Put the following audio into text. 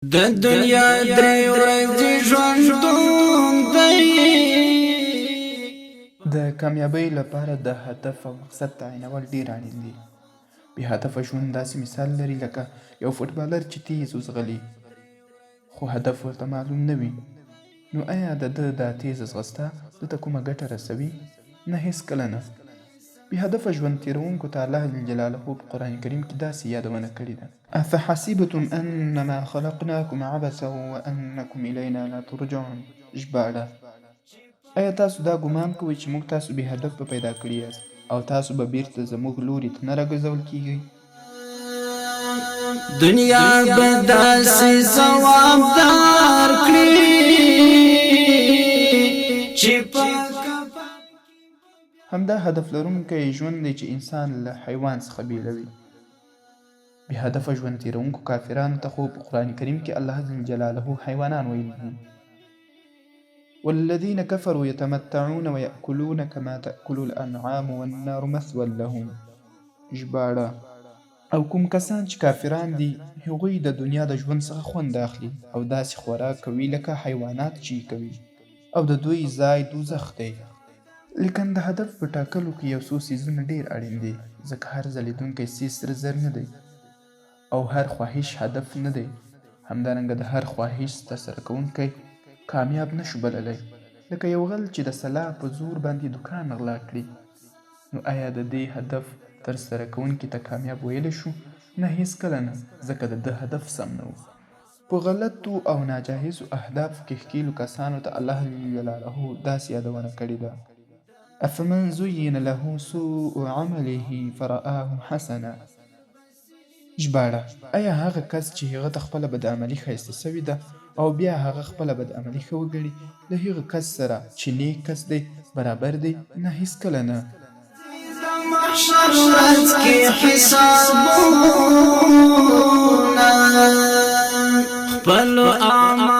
د دنیا درې ورځې ژوندون دی. د کامیابۍ لپاره د هدف او مقصد تعینول ډېر اړین دي. بې هدفه ژوند داسې مثال لري لکه یو فوټبالر چې تېز وځغلي خو هدف ورته معلوم نه وي. نو ایا د ده دا تېزه ځغستا ده ته کومه ګټه رسوي؟ نه هېڅکله نه. بې هدفه ژوند تېروونکو ته الله جل جلاله په قرآن کریم کې داسې یادونه کړې ده. افحسبتم انما خلقناکم عبثا وانکم الینا لا ترجعون ژباړه، ایا تاسو دا ګمان کوئ چې موږ تاسو بې هدفه پیدا کړي یاست او تاسو به بیرته زموږ لوري ته نه راګرځول کیږئ؟ دنیا به داسې ځواب درکړي چې په همدا هدف لرونکی ژوند دی چې انسان له حیوان څخه بیلوي. بې هدفه ژوند تېروونکو کافرانو ته خو په قرآن کریم کې الله جل جلاله حیوانان ویلي دي. والذین کفروا یتمتعون ویأکلون کما تأکل الانعام والنار مثوی لهم. ژباړه، او کوم کسان چې کافران دي هغوی د دنیا د ژوند څخه خوند اخلي او داسې خوراک کوي لکه حیوانات چې یې کوي او د دوی ځای دوزخ دی. لیکن د هدف په ټاکلو کې یو څو څیزونه ډیر اړین دي، ځکه هر ځلیدونکی څیز سره زر نه دی او هر خواهش هدف نه دی، همدارنګه د هر خواهش ترسره کوونکی کامیاب نه شو بللی، لکه یو غل چې د سلاح په زور باندې دوکان غلا کړي، نو ایا د دې هدف ترسره کوونکي ته کامیاب ویلی شو؟ نه هیڅکله نه، ځکه د ده هدف سم نه و. په غلطو او ناجایزو اهدافو کې ښکېلو کسانو ته الله جل جلاله داسې یادونه کړې ده. افمن زین له سوء عمله فرآه حسنا. ژباړه، ایا هغه کس چې هغه ته خپله بدعملي ښایسته شوې ده او بیا هغه خپله بدعملي ښه وګڼي له هغه کس سره چې نیک کس دی برابر دی؟ نه هیڅکله نه. د محشر ورځ کې حسابونه خپلو اعمالو.